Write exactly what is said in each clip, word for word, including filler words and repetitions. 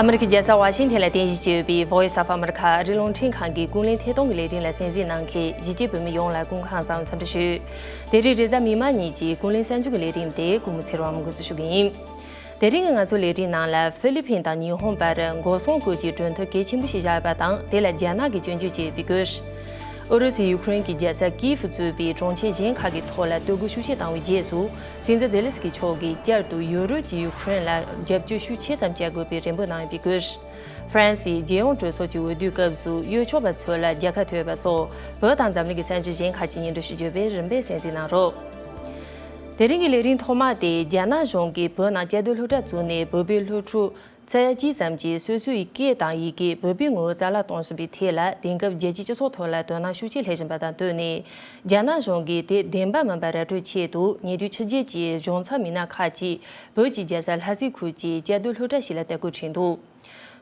ཨ་མི་རི་ཀའི་རྒྱལ་ས་ཝ་ཤིང་ཐན་ལ་རྟེན་གཞི་བྱས་ཡོད་པའི་Voice of America ཨ་རིའི་རླུང་འཕྲིན་ཁང་གི་ཀུན་གླེང་ཐད་གཏོང་གི་ལས་རིམ་ལ་གསན་གཟིགས་གནང་མཁན་གཞིས་བྱེས་བོད་མི་ཡོངས་ལ་སྐུ་ཁམས་བཟང་འཚམས་འདྲི་ཞུ། དེ་རིང་རེས་གཟའ་མིག་དམར་ཉིན་གྱི་ཀུན་གླེང་གསར་འགྱུར་གྱི་ལས་རིམ་དེ་ཀུན་མོ་ཚེ་རིང་དབང་མོ་འགོ་འཛུགས་ཞུ་གི་ཡིན། དེ་རིང་གི་ང་ཚོའི་ལས་རིམ་ནང་ལ་ཧྥི་ལི་ཕིན་དང་ཉི་ཧོང་བར་འགོག་སྲུང་སྐོར་གྱི་གྲོས་མཐུན་གལ་ཆེན་པོ་ཞིག་བཞག་ཡོད་པ་དང་། དེ་ལ་རྒྱ་ནག་གིས་སྐྱོན་བརྗོད་བྱས་ཡོད་པའི་སྐོར། ཨུ་རུ་སུས་ཡུ་ཀེ་རེན་གྱི་རྒྱལ་ས་ཀིའེ་ཧྥུ་གཙོས་པའི་གྲོང་ཁྱེར་གཞན་ཁག་གི་ཐོག་ལ་སྡོད་དགོས་ཤུགས་ཆེ་བཏང་བའི་རྗེས་སུ། སྲིད་འཛིན་ཛེ་ལེན་སི་ཀི་མཆོག་གིས་བསྐྱར་དུ་ཡུ་རོབ་ཀྱིས་ཡུ་ཀེ་རེན་ལ་རྒྱབ་སྐྱོར་ཤུགས་ཆེ་ཙམ་བྱ་དགོས་པའི་རེ་འབོད་གནང་ཡོད་པའི་སྐོར། ཧྥ་རན་སིའི་རྒྱལ་ཡོངས་གྲོས་ཚོགས་ཀྱི་འོས་བསྡུའི་སྐབས་སུ་གཡོ་ཕྱོགས་པ་ཚོ་ལ་རྒྱལ་ཁ་ཐོབ་པ་སོགས། བོད་དང་འཛམ་གླིང་གི་གསར་འགྱུར་གཞན་ཁག་ཅིག་སྙན་སྒྲོན་ཞུ་རྒྱུ་བས་རིམ་པས་གསན་གཟིགས་གནང་རོགས། དེ་རིང་གི་ལས་རིམ་ཐོག་མ་དེ། རྒྱ་ནག་གཞུང་གིས་བོད་ནང་བཅའ་སྡོད་སློབ་གྲྭ་བཙུགས་ནས་བོད་པའི་སློབ་ཕྲུག་ཚད་གཅིག་ཙམ་གྱིས་སོ་སོའི་སྐད་དང་ཡི་གེ་བོད་པའི་ངོ་བོ་རྩ་བརླག་གཏོང་བཞིན་པའི་ཐད་ལ། དེང་སྐབས་རྒྱལ་སྤྱིའི་སྤྱི་ཚོགས་ཐོག་ལ་དོ་སྣང་ཤུགས་ཆེ་སླེབས་བཞིན་པ་དང་བསྟུན་ནས། རྒྱ་ནག་གཞུང་གིས་དེ་བདེན་པ་མིན་པ་ར་སྤྲོད་ཆེད་དུ། ཉེ་དུས་ཕྱི་རྒྱལ་གྱི་གཞུང་ཚབ་མི་སྣ་ཁག་ཅིག་བོད་ཀྱི་རྒྱལ་ས་ལྷ་སའི་ཁུལ་གྱི་བཅའ་སྡོད་སློབ་གྲྭ་ཞིག་ལ་ལྟ་སྐོར་ཕྱིན་འདུག་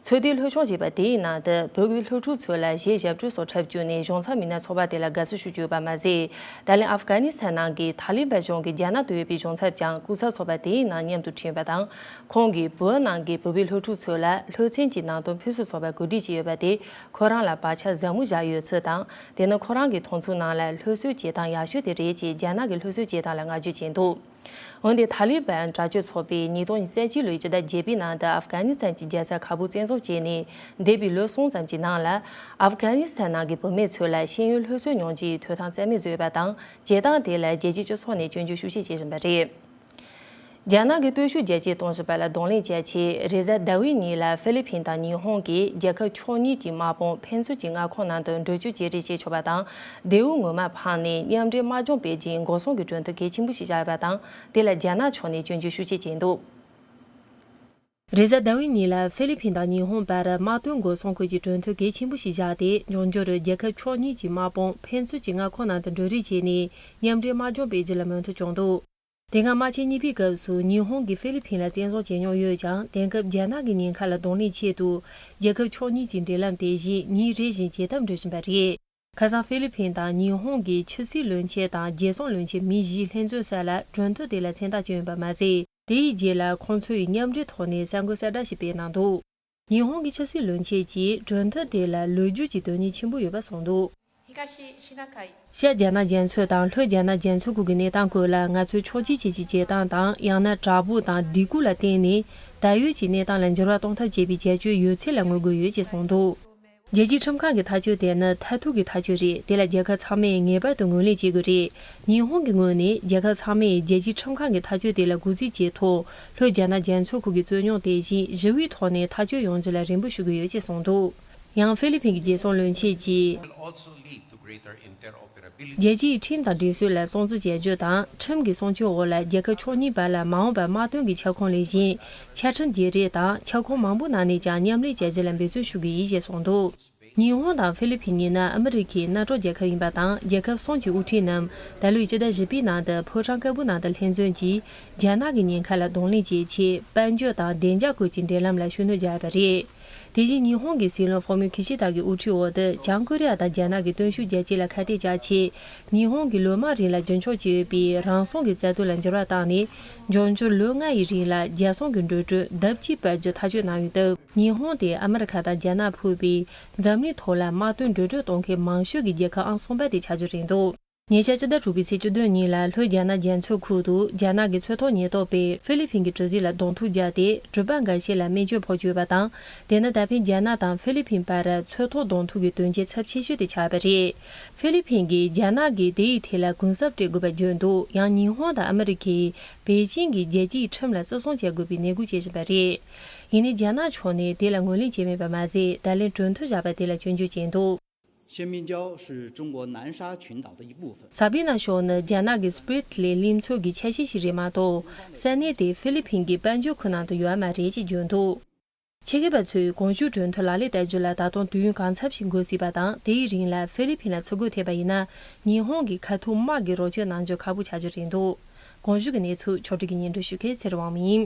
ཚོད་ལྟའི་སློབ་སྦྱོང་བྱས་པ་དེའི་ནང་དུ། བོད་ཀྱི་སློབ་ཕྲུག་ཚོ་ལ་གཞས་ཞབས་བྲོ་སོགས་འཁྲབ་བཅུག་ནས། གཞུང་ཚབ་མི་སྣ་ཚོགས་པ་དེ་ལ་དགའ་བསུ་ཞུ་རྒྱུ་ཡོད་པ་མ་ཟད། ད་ལན་ཨབ་གྷ་ནི་སི་ཐན་ནང་གི་ཐ་ལི་བན་གཞུང་གིས་རྒྱ་ནག་ཏུ་ཡོད་པའི་གཞུང་ཚབ་ཀྱང་སྐུ་ཚབ་ཚོགས་པ་དེའི་ནང་མཉམ་དུ་ཁྲིད་ཡོད་པ་དང་། ཁོང་གིས་བོད་ནང་གི་བོད་པའི་སློབ་ཕྲུག་ཚོ་ལ་སློབ་ཚན་གྱི་ནང་དོན་ཕུན་སུམ་ཚོགས་པ་གོ་སྒྲིག་བྱས་ཡོད་པ་དེ་ཁོ་རང་ལ་བག་ཆགས་ཟབ་མོ་བཞག་ཡོད་ཚུལ་དང་། དེ་ནི་ཁོ་རང་གི་མཐོང་ཚུལ་ནང་ལ་སློབ་གསོའི་བྱེད་སྟངས་ཡག་ཤོས་དེ་རེད་ཅེས་རྒྱ་ནག་གི་སློབ་གསོའི་བྱེད་སྟངས་ལ་བསྔགས་བརྗོད་བྱས་འདུག་འོན་ཏེ། ཐ་ལི་བན་དྲག་སྤྱོད་ཚོགས་པས་ཉིས་སྟོང་ཉི་ཤུ་རྩ་གཅིག་ལོའི་ཕྱི་ཟླ་བརྒྱད་པའི་ནང་དུ་ཨབ་གྷ་ནི་སི་ཐན་གྱི་རྒྱལ་ས་ཁ་བོ་བཙན་བཟུང་བྱས་ནས་འདས་པའི་ལོ་གསུམ་ཙམ་གྱི་ནང་ལ། ཨབ་གྷ་ནི་སི་ཐན་ནང་གི་བུད་མེད་ཚོ་ལ་ཤེས་ཡོན་སློབ་གསོ་མྱོང་རྒྱུའི་དོན་ཐང་རྩ་མེད་བཟོས་པ་དང་། བྱེད་སྟངས་དེ་ལ་རྒྱལ་སྤྱིའི་སྤྱི་ཚོགས་ནས་སྐྱོན་བརྗོད་ཤུགས་ཆེ་བྱེད་བཞིན་པ་རེད། རྒྱ་ནག་གིས་སྟོབས་ཤུགས་རྒྱ་སྐྱེད་གཏོང་བཞིན་པ་ལ་གདོང་ལེན་བྱ་ཆེད། རེས་གཟའ་ཟླ་བའི་ཉིན་ལ་ཧྥི་ལི་ཕིན་དང་ཉི་ཧོང་གིས་རྒྱལ་ཁབ་ཕྱོགས་གཉིས་ཀྱི་དམག་དཔུང་ཕན་ཚུན་གྱི་མངའ་ཁོངས་ནང་དུ་འགྲུལ་སྐྱོད་བྱེད་རེས་བྱེད་ཆོག་པ་དང་། མདེའུ་ངོ་མ་འཕངས་ནས་མཉམ་འབྲེལ་དམག་སྦྱོང་སྤེལ་རྒྱུའི་འགོག་སྲུང་གི་གྲོས་མཐུན་གལ་ཆེན་པོ་ཞིག་བཞག་ཡོད་པ་དང་། དེ་ལ་རྒྱ་ནག་ཕྱོགས་ནས་སྐྱོན་བརྗོད་ཤུགས་ཆེ་བྱས་འདུག་རེས་གཟའ་ཟླ་བའི་ཉིན་ལ་ཧྥི་ལི་ཕིན་དང་ཉི་ཧོང་བར་དམག་དོན་འགོག་སྲུང་ཁུལ་གྱི་གྲོས་མཐུན་གལ་ཆེན་པོ་ཞིག་བཞག་སྟེ། འབྱུང་འགྱུར་རྒྱལ་ཁབ་ཕྱོགས་གཉིས་ཀྱི་དམག་དཔུང་ཕན་ཚུན་གྱི་མངའ་ཁོངས་ནང་དུ་འགྲོ་རེས་བྱས་ནས་མཉམ་འབྲེལ་དམག་སྦྱོང་སྤེལ་རྒྱུ་ལ་མོས་མཐུན་བྱུང་འདུག་དེ་སྔ་དམག་ཆེན་གཉིས་པའི་སྐབས་སུ་ཉི་ཧོང་གིས་ཧྥི་ལི་ཕིན་ལ་བཙན་བཟུང་བྱས་མྱོང་ཡོད་ཀྱང་། དེང་སྐབས་རྒྱ་ནག་གི་ཉེན་ཁ་ལ་གདོང་ལེན་ཆེད་དུ། རྒྱལ་ཁབ་ཕྱོགས་གཉིས་ཀྱི་འབྲེལ་ལམ་དེ་བཞིན་ཉིན་རེ་བཞིན་ཇེ་དམ་འགྲོ་བཞིན་པ་རེད། ཁ་སང་ཧྥི་ལི་ཕིན་དང་ཉི་ཧོང་གི་ཕྱི་སྲིད་བློན་ཆེན་དང་རྒྱལ་སྲུང་བློན་ཆེན་མི་བཞིའི་ལྷན་འཛོམས་ས་ལ་གྲོས་མཐུན་དེ་ལ་མཚན་རྟགས་བསྐྱོན་ཡོད་པ་མ་ཟད། དེའི་རྗེས་ལ་ཁོང་ཚོས་མཉམ་འབྲེལ་ཐོག་ནས་གསར་འགོད་གསལ་བསྒྲགས་ཤིག་སྤེལ་གནང་འདུག་ཉི་ཧོང་གི་ཕྱི་སྲིད་བློན་ཆེན་གྱིས་གྲོས་མཐུན་དེ་ལ་ལོ་རྒྱུས་ཀྱི་དོན་སྙིང་ཆེན་པོ་ཡོད་པ་གསུངས་འདུག་ཤར་རྒྱ་ནག་རྒྱ་མཚོ་དང་ལྷོ་རྒྱ་ནག་རྒྱ་མཚོ་ཁུལ་གྱི་གནས་སྟངས་སྐོར་ལ་ང་ཚོས་ཕྱོགས་གཅིག་ཅན་གྱི་བྱེད་སྟངས་དང་། ཡང་ན་དྲག་པོ་དང་སྡིགས་སྐུལ་ལ་བརྟེན་ནས་ད་ཡོད་ཀྱི་གནས་སྟངས་ལ་འགྱུར་བ་གཏོང་ཐབས་བྱེད་པའི་བྱ་སྤྱོད་ཡོད་ཚད་ལ་ངོ་རྒོལ་ཡོད་ཅེས་གསུངས་འདུག་རྒྱལ་སྤྱིའི་ཁྲིམས་ཁང་གི་ཐག་གཅོད་དེ་ནི་མཐར་ཐུག་གི་ཐག་གཅོད་རེད། དེ་ལ་རྒྱལ་ཁབ་ཚང་མས་ངེས་པར་དུ་ངོས་ལེན་བྱེད་དགོས་རེད། ཉི་ཧོང་གི་ངོས་ནས་རྒྱལ་ཁབ་ཚང་མས་རྒྱལ་སྤྱིའི་ཁྲིམས་ཁང་གི་ཐག་གཅོད་དེ་ལ་གུས་བརྩི་བྱས་ཐོག་ལྷོ་རྒྱ་ནག་རྒྱ་མཚོ་ཁུལ་གྱི་རྩོད་རྙོག་དེ་བཞིན་ཞི་བའི་ཐོག་ནས་ཐག་གཅོད་ཡོང་རྒྱུ་ལ་རེ་འབོད་ཞུ་གི་ཡོད་ཅེས་གསུངས་འདུག་ཡང་ཧྥི་ལི་ཕིན་གྱི་རྒྱལ་སྲུང་བློན་ཆེན་གྱིས། རྒྱལ་སྤྱིའི་ཁྲིམས་དང་སྒྲིག་སྲོལ་ལ་སྲུང་བརྩི་བྱ་རྒྱུ་དང་། ཁྲིམས་ཀྱི་སྲུང་སྐྱོབ་འོག་ལ་རྒྱལ་ཁབ་ཕྱོགས་གཉིས་བར་ལ་མ་འོངས་པར་དམག་དོན་གྱི་ཁྱབ་ཁོངས་ལས་གཞན་ཆ་འཕྲིན་བརྗེ་རེས་དང་ཁྱབ་ཁོངས་མང་པོ་ནང་ནས་ཀྱང་མཉམ་ལས་བྱ་རྒྱུ་ལ་འབད་བརྩོན་ཞུ་གི་ཡིན་ཞེས་གསུངས་འདུག་ཉི་ཧོང་དང་ཧྥི་ལི་ཕིན་གཉིས་ནི་ཨ་མི་རི་ཁའི་ནེ་ཊོ་རྒྱལ་ཁབ་ཡིན་པ་དང་། རྒྱལ་ཁབ་གསུམ་གྱི་དབུ་ཁྲིད་རྣམས་ད་ལོའི་སྤྱི་ཟླ་བཞི་པའི་ནང་དུ་ཕོ་བྲང་དཀར་པོའི་ནང་དུ་ལྷན་འཛོམས་ཀྱིས། རྒྱ་ནག་གི་ཉེན་ཁ་ལ་གདོང་ལེན་བྱེད་ཆེད་དཔལ་འབྱོར་དང་བདེ་འཇགས་སྐོར་གྱི་འབྲེལ་ལམ་ལ་ཤུགས་སྣོན་རྒྱག་པ་རེད། དེ་བཞིན་ཉི་ཧོང་གི་སྲིད་བློན་ཧྥོ་མིའོ་ཁི་ཤི་ད་གི་དབུ་ཁྲིད་འོག་ཏུ་བྱང་ཀོ་རི་ཡ་དང་རྒྱ་ནག་གི་གཏོང་ཤུགས་རྒྱ་སྐྱེད་ལ་ཁ་གཏད་བཅག་ཆེད། ཉི་ཧོང་གིས་ལོ་མང་རིང་ལ་རྒྱུན་འཁྱོངས་བྱས་ཡོད་པའི་རང་སྲུང་གི་རྩ་དོན་ལ་འགྱུར་བ་བཏང་ནས། འབྱུང་འགྱུར་ལོ་ལྔ་ཡི་རིང་ལ་རྒྱལ་སྲུང་གི་འགྲོ་གྲོན་ལྡབ་གཅིག་སྤར་རྒྱུ་ཐག་གཅོད་གནང་ཡོད་སྟབས། ཉི་ཧོང་དེ་ཨ་མི་རི་ཁ་དང་རྒྱ་ནག་ཕུད་པའི་འཛམ་གླིང་ཐོག་ལ་དམག་དོན་འགྲོ་གྲོན་གཏོང་མཁན་མང་ཤོས་ཀྱི་རྒྱལ་ཁབ་ཨང་གསུམ་པ་དེ་ཆགས་རྒྱུ་རེད་འདུག་ཉེ་ཆར་སྤྱི་ཟླ་དྲུག་པའི་ཚེས་བཅུ་བདུན་ཉིན་ལ་ལྷོ་རྒྱ་ནག་རྒྱ་མཚོ་ཁུལ་དུ་རྒྱ་ནག་གི་མཚོ་ཐོག་ཉེན་རྟོག་པས་ཧྥི་ལི་ཕིན་གྱི་གྲུ་གཟིངས་ལ་གདོང་ཐུག་བརྒྱབ་སྟེ། གྲུ་པ་འགའ་ཤས་ལ་རྨས་སྐྱོན་ཕོག་ཡོད་པ་དང་། དེ་ནི་ད་ཕན་རྒྱ་ནག་དང་ཧྥི་ལི་ཕིན་བར་མཚོ་ཐོག་གདོང་ཐུག་གི་དོན་རྐྱེན་ཚབས་ཆེ་ཤོས་དེ་ཆགས་པ་རེད། ཧྥི་ལི་ཕིན་གྱིས་རྒྱ་ནག་གིས་དེ་ཡི་ཐད་ལ་གུན་གསབ་སྤྲད་དགོས་པ་བརྗོད་འདུག་ཡང་ཉི་ཧོང་དང་ཨ་མི་རི་ཀས་པེ་ཅིང་གི་རྒྱལ་སྤྱིའི་ཁྲིམས་ལ་བརྩི་སྲུང་བྱ་དགོས་པའི་ནན་སྐུལ་བྱེད་བཞིན་པ་རེད། ཡིན་ནའི་རྒྱ་ནག་ཕྱོགས་ནས་དེ་ལ་ངོས་ལེན་བྱས་མེད་པ་མ་ཟད། ད་ལན་གྲོས་མཐུན་བཞག་པ་དེ་ལ་སྐྱོན་བརྗོད་བྱས་འདུག 先民礁是中国南沙群岛的一部分。 ས་པི་ན་ཤོག་ནི་རྒྱ་ནག་གི་སྤྲེ་ལི་གླིང་མཚོ་གི་ཆ་ཤས་ཤིག་རེད་མ་གཏོགས། ས་གནས་དེ་ཧྥི་ལི་ཕིན་གྱི་དཔལ་འབྱོར་ཁུལ་ནང་དུ་ཡོད་མ་རེད་ཅེས་བརྗོད་འདུག་ཆེད་མཁས་པ་ཚོས་གོང་ཞུས་གྲོས་མཐུན་ལག་ལེན་བསྟར་རྒྱུ་ལ་ད་དུང་དུས་ཡུན་གང་འཚམ་ཞིག་འགོར་སྲིད་པ་དང་། དེའི་རིང་ལ་ཧྥི་ལི་ཕིན་ལ་ཚུར་རྒོལ་ཐེབས་པ་ཡིན་ན། ཉི་ཧོང་གིས་ཁ་ཐུག་དམག་གི་རོགས་སྐྱོར་གནང་རྒྱུ་ཁག་པོ་ཆགས་རྒྱུ་རེད་འདུག་གོང་ཞུས་ཀྱི་གནས་ཚུལ་ཕྱོགས་སྒྲིག་གིས་སྙན་སྒྲོན་ཞུ་མཁན་ཚེ་རིང་དབང་མོ་ཡིན།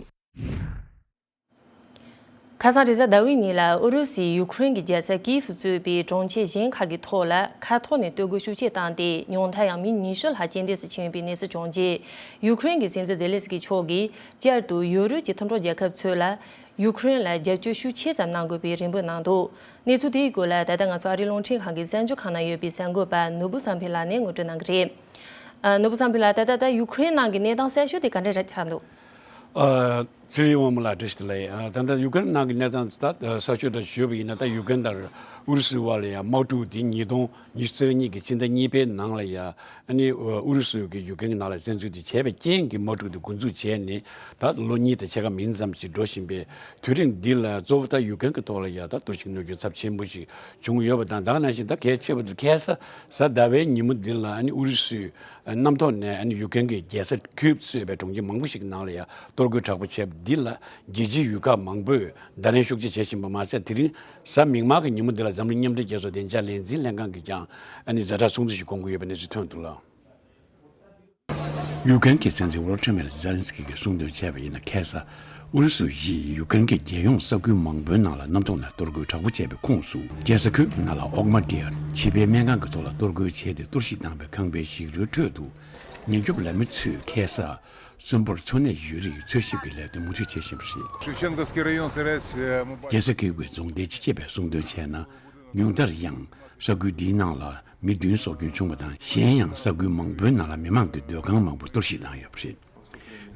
ཁ་སང་རེས་གཟའ་ཟླ་བའི་ཉིན་ལ་ཨུ་རུ་སུས་ཡུ་ཀེ་རེན་གྱི་རྒྱལ་ས་ཀིའེ་ཧྥུ་གཙོས་པའི་གྲོང་ཁྱེར་གཞན་ཁག་གི་ཐོག་ལ་མཁའ་ཐོག་ནས་སྡོད་དགོས་ཤུགས་ཆེ་བཏང་སྟེ། ཉུང་མཐའ་ཡང་མི་ཉི་ཤུ་ལྷག་རྐྱེན་འདས་སུ་ཕྱིན་ཡོད་པའི་གནས་ཚུལ་བྱུང་རྗེས། ཡུ་ཀེ་རེན་གྱི་སྲིད་འཛིན་ཛེ་ལེན་སི་ཀི་མཆོག་གིས་བསྐྱར་དུ་ཡུ་རོབ་ཀྱི་མཐུན་གྲོགས་རྒྱལ་ཁབ་ཚོ་ལ། ཡུ་ཁུ་རེན་ལ་རྒྱབ་སྐྱོར་ཤུགས་ཆེ་ཙམ་གནང་དགོས་པའི་རེ་འབོད་གནང་འདུག་གནས་ཚུལ་དེའི་སྐོར་ལ་ད་ལྟ་ང་ཚོ་ཨ་རིའི་རླུང་འཕྲིན་ཁང་གི་གསར་འགྱུར་ཁང་ནང་ཡོད་པའི་གསར་འགོད་པ་ནོར་བུ་བསམ་འཕེལ་ལགས་ནས་ངོ་སྤྲོད་གནང་གི་རེད། ཨ། ནོར་བུ་བསམ་འཕེལ་ལགས། ད་ལྟ་ད་ཡུ་ཁུ་རེན་ནང་གི་གནས་སྟངས་གསར་ཤོས་དེ་ག་འདྲ་ཆགས་འདུག་ཨ། ཚེ་རིང་དབང་མོ་ལགས་བཀྲ་ཤིས་བདེ་ལེགས། ཨ། ད་ལྟ་ཡུ་ཀེ་རེན་ནང་གི་གནས་སྟངས་ད་གསར་ཤོས་འདྲ་ཞུས་པ་ཡིན་ན། ད་ཡུ་ཀེ་རེན་དང་ཨུ་རུ་སུའི་བར་ལ་ཡང་དམག་འཁྲུག་དེ་ཉིས་སྟོང་ཉི་ཤུ་རྩ་གཉིས་ཀྱི་ཕྱི་ཟླ་གཉིས་པའི་ནང་ལ་ཡང་ཨ་ནི་ཨུ་རུ་སུ་གིས་ཡུ་ཀེ་རེན་ནང་ལ་བཙན་འཛུལ་དེ་བྱས་པའི་རྐྱེན་གྱིས་དམག་འཁྲུག་དེ་འགོ་འཛུགས་བྱས་ནས་ད་ལོ་གཉིས་དང་ཕྱེད་ཀ་མིན་ཙམ་ཞིག་འགྲོ་བཞིན་པའི་དུས་རིང་འདི་ལ། གཙོ་བོ་ད་ཡུ་ཀེ་རེན་གྱི་ཐོག་ལ་ཡང་ད་གཏོར་བཤིག་གནོད་སྐྱོན་ཚབས་ཆེན་པོ་ཞིག་བྱུང་ཡོད་པ་དང་། ད་ག་ནང་བཞིན་ད་གལ་ཆེ་བ་དེ་ཁ་སང་གཟའ་ཟླ་བའི་ཉིན་མོ་འདི་ལ་ཨ་ནི་ཨུ་རུ་སུའི་གནམ་ཐོག་ནས་ཨ་ནི་ཡུ་ཀེ་རེན་གྱི་རྒྱལ་ས་ཁིའུབ་གཙོས་པའི་གྲོང་ཁྱེར་མང་པོ་ཞིག་གི་ནང་ལ་ཡང་གཏོར་རྒོལ་དྲག་པོ་བྱས་པ་འདི་ལ་རྒྱལ་སྤྱིའི་ཡུལ་ཁག་མང་པོས་བརྡ་ལན་ཤུགས་ཆེ་བྱེད་བཞིན་པ་མ་ཟད། དེ་རིང་གཟའ་མིག་དམར་གྱི་ཉིན་མོ་འདི་ལ་འཛམ་གླིང་མཉམ་འབྲེལ་རྒྱལ་ཚོགས་བདེ་འཇགས་ལས་འཛིན་ལྷན་ཁང་གིས་ཀྱང་ཨ་ནི་ཛ་དྲག་སྲུང་བརྩི་ཞིག་སྐོང་གི་ཡོད་པའི་གནས་ཚུལ་ཐོན་འདུག་ལ། ཡུ་ཀེ་རེན་གྱི་སྲིད་འཛིན་ཝོ་ལོ་ཏི་མེར་ཛེ་ལན་སི་ཀི་གིས་གསུངས་དོན་བྱས་པ་ཡིན་ན། ཁ་སང་ཨུ་རུ་སུ་ཡིས་ཡུ་ཀེ་རེན་གྱི་རྒྱལ་ཡོངས་ས་ཁུལ་མང་པོའི་ནང་ལ་གནམ་ཐོག་ནས་གཏོར་རྒོལ་དྲག་པོ་བྱས་པའི་ཁོངས་སུ། རྒྱལ་ས་ཁིའུབ་ནང་ལ་ཨོག་མ་ཏི་ཡར་བྱིས་པའི་སྨན་ཁང་གི་ཐོག་ལ་གཏོར་རྒོལ་བྱས་ཏེ། གཏོར་བཤིག་བཏང་བའི་ཁང་པའི་ཞིག་རོའི་ཁྲོད་དུ་ཉེན་སྐྱོབ་ལས་མི་ཚོས་ཁ་སང་གསོན་པོར་འཚོ་གནས་ཡོད་རིགས་འཚོལ་ཞིབ་ཀྱི་ལས་དོན་མུ་མཐུད་བྱེད་བཞིན་པ་རེད། Шевченковский район старается, э, мы རྒྱལ་ས་ཁིའུབ་ཀྱི་རྫོང་སྡེའི་སྤྱི་ཁྱབ་པས་གསུངས་དོན་བྱས་ན། ཉུང་མཐར་ཡང་ས་ཁུལ་འདིའི་ནང་ལ་མི་བདུན་སྲོག་སྐྱོན་བྱུང་བ་དང་། གཞན་ཡང་ས་ཁུལ་མང་པོའི་ནང་ལ་མི་མང་གི་སྡོད་ཁང་མང་པོ་གཏོར་བཤིག་བཏང་ཡོད་པ་རེད།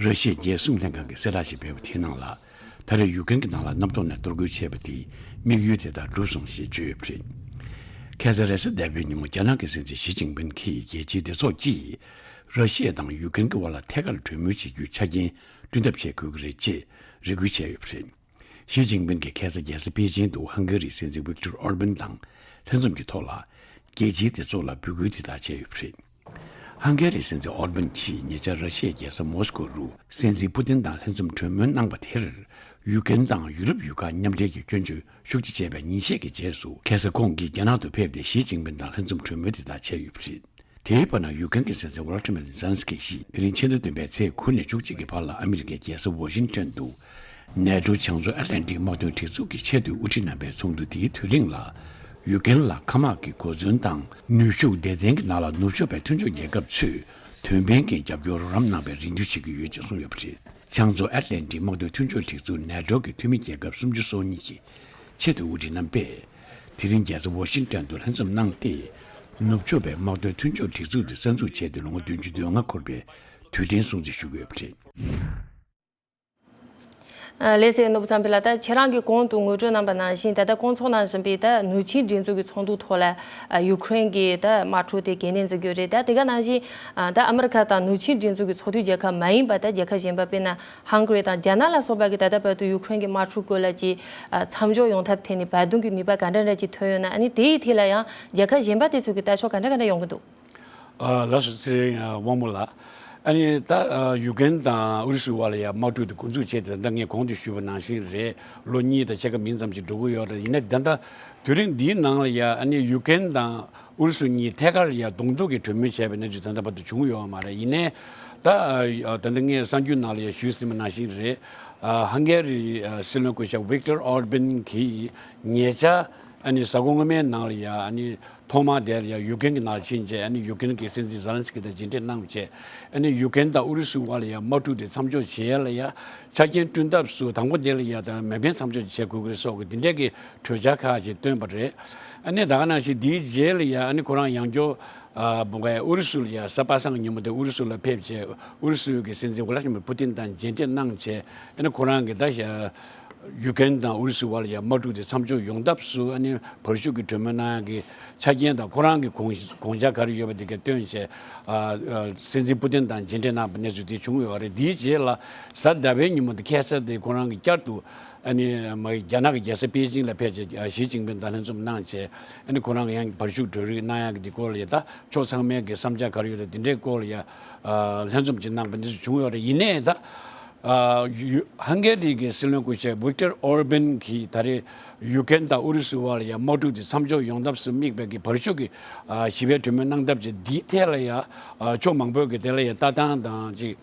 ར་ཤི་ཡའི་རྒྱལ་སྲུང་ལྷན་ཁང་གིས་གསལ་བསྒྲགས་ཤིག་སྤེལ་བ་དེའི་ནང་ལ། ད་རེས་ཡུ་ཀེ་རེན་གྱི་ནང་ལ་གནམ་ཐོག་ནས་གཏོར་རྒོལ་བྱས་པ་དེས་དམིགས་ཡུལ་དེ་དག་གྲུབ་སོང་ཞེས་བརྗོད་ཡོད་པ་རེད། ཁ་སང་རེས་གཟའ་ཟླ་བའི་ཉིན་མོ་རྒྱ་ནག་གི་སྲིད་འཛིན་ཞི་ཅིན་ཕིན་གྱིས་རྒྱལ་སྤྱིའི་སྡེ་ཚོགས་ཀྱིས་ར་ཤི་ཡ་དང་ཡུ་ཀེ་རེན་གྱི་དབར་ལ་ཐད་ཀར་གྲོས་མོལ་བྱེད་རྒྱུའི་ཆ་རྐྱེན་བསྐྲུན་ཐབས་བྱེད་དགོས་ཀྱི་རེད་ཅེས་རེ་སྐུལ་བྱས་ཡོད་པ་རེད། ཞི་ཅིན་ཕིན་གྱིས་ཁ་སང་རྒྱལ་ས་པེ་ཅིང་དུ་ཧང་ག་རིའི་སྲིད་འཛིན་ཝིག་ཏོར་ཨོར་བན་དང་ལྷན་འཛོམས་ཀྱི་ཐོག་ལ་རྒྱལ་སྤྱིའི་སྡེ་ཚོགས་ལ་འབོད་སྐུལ་དེ་དག་བྱས་ཡོད་པ་རེད། ཧང་ག་རིའི་སྲིད་འཛིན་ཨོར་བན་གྱིས་ཉེ་ཆར་ར་ཤི་ཡའི་རྒྱལ་ས་མོ་སི་ཀོ་རུ་སྲིད་འཛིན་པུ་ཏིན་དང་ལྷན་འཛོམས་གྲོས་མོལ་གནང་བ་དེར། ཡུ་ཀེ་རེན་དང་ཡུ་རོབ་ཡུལ་ཁག་མཉམ་འབྲེལ་གྱིས་སྐྱོན་བརྗོད་ཤུགས་ཆེ་བྱས་པའི་ཉིན་ཤས་ཀྱི་རྗེས་སུ། ཁ་སང་ཁོང་གིས་རྒྱ་ནག་ཏུ་ཕེབས་ཏེ་ཞི་ཅིན་ཕིན་དང་ལྷན་འཛོམས་གྲོས་མོལ་དེ་དག་བྱས་ཡོད་པ་རེད། དེའི་བར་ན། ཡུ་ཀེ་རེན་གྱི་སྲིད་འཛིན་ཝོ་ལོ་ཏི་མེར་ཛེ་ལན་སི་ཀི་ཡིས་དེ་རིང་ཕྱི་ཟླ་བདུན་པའི་ཚེས་དགུ་ནས་བཅུ་གཅིག་གི་བར་ལ་ཨ་མི་རི་ཀའི་རྒྱལ་ས་ཝ་ཤིང་ཊོན་དུ་ནེ་ཊོ་བྱང་མཚོ་ཨེཊ་ལན་ཊིག་དམག་དོན་སྒྲིག་འཛུགས་ཀྱི་ཆེས་མཐོའི་དབུ་ཁྲིད་རྣམ་པའི་ཚོགས་འདུ་དེའི་དུས་རིང་ལ། ཡུ་ཀེ་རེན་ལ་མཁའ་དམག་གི་གོ་མཚོན་དང་ནུས་ཤུགས་སྡེ་ཚན་གྱི་ནང་ལ་ནུབ་ཕྱོགས་པའི་མཐུན་ཕྱོགས་རྒྱལ་ཁབ་ཚོས་དོན་ཕན་གྱི་རྒྱབ་སྐྱོར་རོགས་རམ་གནང་བའི་རེ་འདུན་བྱེད་ཀྱི་ཡོད་ཅེས་གསུངས་ཡོད་པ་རེད། བྱང་མཚོ་ཨེཊ་ལན་ཊིག་དམག་དོན་མཐུན་ཕྱོགས་སྒྲིག་འཛུགས་ནེ་ཊོ་གི་འཐུས་མི་རྒྱལ་ཁབ་སུམ་ཅུ་སོ་གཉིས་ཀྱི་ཆེས་མཐོའི་དབུ་ཁྲིད་རྣམ་པས་དེ་རིང་རྒྱལ་ས་ཝ་ཤིང་ཊོན་དུ་ལྷན་འཛོམས་གནང་སྟེ། ནུབ་ཕྱོགས་པའི་དམག་དོན་མཐུན་ཕྱོགས་སྒྲིག་འཛུགས་དེ་གསར་འཛུགས་བྱས་ཏེ་ལོ་ངོ་བདུན་ཅུ་དོན་ལྔ་འཁོར་བའི་དུས་དྲན་སྲུང་བརྩི་ཞུ་གི་ཡོད་པ་རེད། ལགས་སོ། ནོར་བུ་བསམ་འཕེལ་ལགས། ད་ཁྱེད་རང་གིས་གོང་དུ་ངོ་སྤྲོད་གནང་པ་ནང་བཞིན། ད་ལྟ་སྐོང་ཚོགས་གནང་བཞིན་པའི་ད་ནུབ་ཆིངས་སྒྲིག་འཛུགས་ཀྱི་ཚོགས་འདུ་ཐོག་ལ་ཡུ་ཀེ་རེན་གྱི་ད་དམག་འཁྲུག་དེ་གལ་གནད་འཛིན་གྱི་ཡོད་རེད། ད་དེ་ག་ནང་བཞིན་ད་ཨ་མི་རི་ཀ་དང་ནུབ་ཆིངས་སྒྲིག་འཛུགས་ཀྱི་ཚོགས་འཐུས་རྒྱལ་ཁབ་མ་ཡིན་པ་ད་རྒྱལ་ཁབ་གཞན་པ། དཔེར་ན་ཧང་ག་རི་དང་རྒྱ་ནག་ལ་སོགས་པ་གིས་ད་ལྟ་བར་དུ་ཡུ་ཀེ་རེན་གྱི་དམག་འཁྲུག་སྐོར་ལ་ཅིག་མཚམས་འཇོག་ཡོང་ཐབས་ཐད་ནས་བར་འདུམ་གྱི་ནུས་པ་ག་འདྲ་འདྲ་ཅིག་ཐོན་ཡོད་ན། ཨ་ནི་དེའི་ཐད་ལ་ཡང་རྒྱལ་ཁབ་གཞན་པ་དེ་ཚོ་གི་ལྟ་ཕྱོགས་ག་འདྲ་ག་འདྲ་ཡོང་གི་འདུག་ཨ། ལགས་སོ། ཚེ་རིང་དབང་མོ་ལགས། ཨ་ནི་ད་ཡུ་ཀེ་རེན་དང་ཨུ་རུ་སུའི་བར་ལ་ཡང་དམག་འཁྲུག་དེ་འགོ་འཛུགས་བྱས་ཏེ། ད་ལྟ་ངས་གོང་དུ་ཞུས་པ་ནང་བཞིན་རེད། ལོ་གཉིས་དང་ཕྱེད་ཀ་མིན་ཙམ་ཞིག་འགྲོ་གི་ཡོད་རེད། ཡིན་ནའི་ད་ལྟ་དུས་རིང་འདིའི་ནང་ལ་ཡང་ཨ་ནི་ཡུ་ཀེ་རེན་དང་ཨུ་རུ་སུ་གཉིས་ཐད་ཀར་ཡང་གདོང་ཐུག་གི་གྲོས་མོལ་བྱས་པའི་གནས་ཚུལ་ད་ལྟ་བར་དུ་བྱུང་ཡོད་པ་མ་རེད། ཡིན་ནའི་ད་ད་ལྟ་ངས་གསར་འགྱུར་ནང་ལ་ཡང་ཞུས་ཟིན་པ་ནང་བཞིན་རེད། ཧང་ག་རིའི་སྲིད་བློན་སྐུ་ཞབས་ཝིག་ཏོར་ཨོར་བན་གྱིས་ཉེ་ཆར་ཨ་ནི་གཟའ་འཁོར་སྔོན་མའི་ནང་ལ་ཡང་ཨ་ནི། ཐོག་མར་དེར་ཡང་ཡུ་ཀེ་རེན་གྱི་ནང་ཕྱིན་རྗེས། ཨ་ནི་ཡུ་ཀེ་རེན་གྱི་སྲིད་འཛིན་ཛེ་ལན་སི་ཀི་དང་མཇལ་འཕྲད་གནང་རྗེས། ཨ་ནི་ཡུ་ཀེ་རེན་དང་ཨུ་རུ་སུའི་བར་ལ་ཡང་དམག་འཁྲུག་དེ་མཚམས་འཇོག་བྱེད་ཡ་ལ་ཡང་ཆ་རྐྱེན་བསྐྲུན་ཐབས་སུ། དང་པོ་དེ་ལ་ཡང་ད་མེ་འཕེན་མཚམས་འཇོག་བྱེད་དགོས་ཀྱི་རེད་སོགས་ཀྱི་འདི་འདྲས་ཀྱི་གྲོས་འཆར་ཁག་ཅིག་བཏོན་པ་རེད། ཨ་ནི་ད་ག་ནང་བཞིན་འདིའི་རྗེས་ལ་ཡང་ཨ་ནི་ཁོ་རང་ཡང་བསྐྱར་ཨ་བོ་གའི་ཨུ་རུ་སུ་ལ་ཡང་གཟའ་པ་སངས་ཀྱི་ཉིན་མོ་དེ་ཨུ་རུ་སུ་ལ་ཕེབས་བྱས། ཨུ་རུ་སུ་གི་སྲིད་འཛིན་ཝ་ལ་ཤི་མིར་པུ་ཏིན་དང་མཇལ་འཕྲད་གནང་བྱས། ཨ་ནི་ཁོ་རང་གིས་ད་ཞག་ཡུ་ཀེ་རེན་དང་ཨུ་རུ་སུའི་བར་ལ་ཡང་དམག་འཁྲུག་དེ་མཚམས་འཇོག་ཡོང་ཐབས་སུ། ཨ་ནི་བར་ཞུགས་ཀྱི་གྲོས་མོལ་གནང་ཡག་གི་ཆ་རྐྱེན་དང་ཁོ་རང་གི་དགོངས་དགོངས་འཆར་ག་རེ་ཡོད་པ་དེ་ག་བཏོན་བྱས། ཨ་ཨ་སྲིད་འཛིན་པུ་ཏིན་དང་མཇལ་འཕྲད་གནང་བའི་གནས་ཚུལ་དེ་བྱུང་ཡོད་རེད། དེའི་རྗེས་ལ་གཟའ་ཟླ་བའི་ཉིན་མོ་དེ་ཁ་སང་དེ་ཁོ་རང་གིས་བསྐྱར་དུ་ཨ་ནི་མ་རྒྱ་ནག་གི་རྒྱལ་ས་པེ་ཅིང་ལ་ཕེབས་བྱས། ཞི་ཅིན་ཕིན་དང་ལྷན་འཛོམས་གནང་བྱས། ཨ་ནི་ཁོ་རང་གིས་ཡང་བར་ཞུགས་གྲོས་རེ་གནང་ཡག་གི་དེ་སྐོར་ལ་ཡང་ད་ཕྱོགས་ཚང་མའི་གི་བསམ་འཆར་ག་རེ་ཡོད་རེད། དེ་འདྲའི་སྐོར་ལ་ཡང་ལྷན་འཛོམས་ཅིག་གནང་བའི་གནས་ཚུལ་བྱུང་ཡོད་རེད། ཡིན་ནའི་ད། ཨ་ཡུ་ཧང་ག་རི་གི་སྲིད་བློན་སྐུ་ཞབས་ཝིག་ཏོར་ཨོར་བན་གྱིས་ད་རེས་ཡུ་ཀེ་རེན་དང་ཨུ་རུ་སུའི་བར་ལ་ཡང་དམག་འཁྲུག་དེ་མཚམས་འཇོག་ཡོང་ཐབས་སུ་དམིགས་པའི་གི་བར་ཞུགས་ཀྱི་ཨ་ཞི་བའི་གྲོས་མོལ་གནང་ཐབས་ཀྱི་འདིའི་ཐད་ལ་ཡང་ཨ་ཕྱོགས་མང་པོས་ཀྱི་དེ་ལ་ཡང་ལྟ་སྟངས་དང་ཅིག་